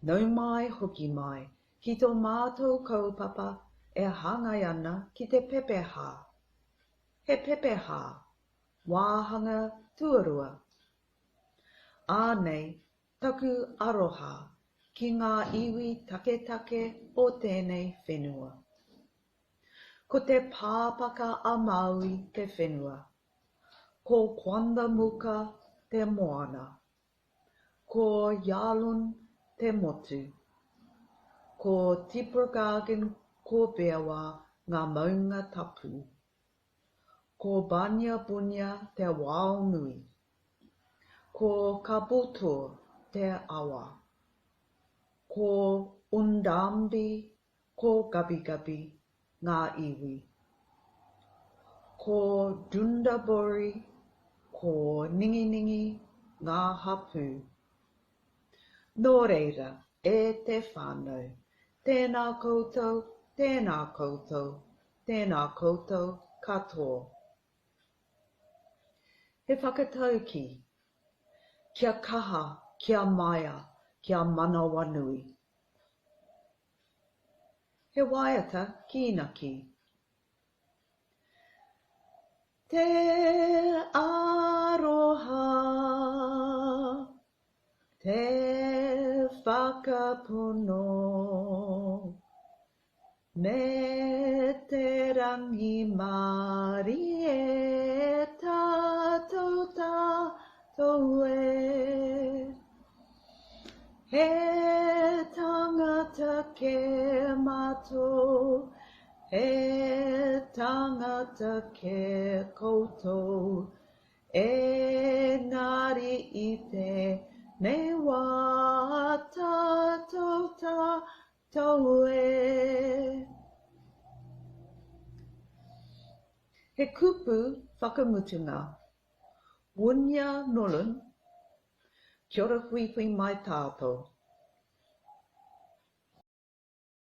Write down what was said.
Nau mai hoki mai ki tō mātou kaupapa e hāngai ana ki te pepeha. He pepeha, wāhanga tuarua. Ānei taku aroha ki ngā iwi taketake o tēnei whenua. Ko Te Pāpaka a Māui te whenua. Ko Quandamooka te moana. Ko Yalun te motu. Ko Tibrogargan ko Beerwah ngā maunga tapu. Ko Bunya Bunya te wao nui. Ko Caboolture te awa. Ko Undambi ko Gubbi Gubbi ngā iwi. Ko Dundaburi, ko Ninginingi ngā hapū. Nō reira, e te whānau, tēnā koutou, tēnā koutou, tēnā koutou katoa. He whakataukī, Kia kaha, kia maia, kia manawanui. He waiata kīnaki. Te aroha, te whakapono, Me te rangimārie tātou tātou e. He tangata kē mātou, he tangata kē koutou, engari i tēnei wā tātou tātou e. He kupu whakamutunga. Wunya Nolan, Kia ora huihui mai tātou.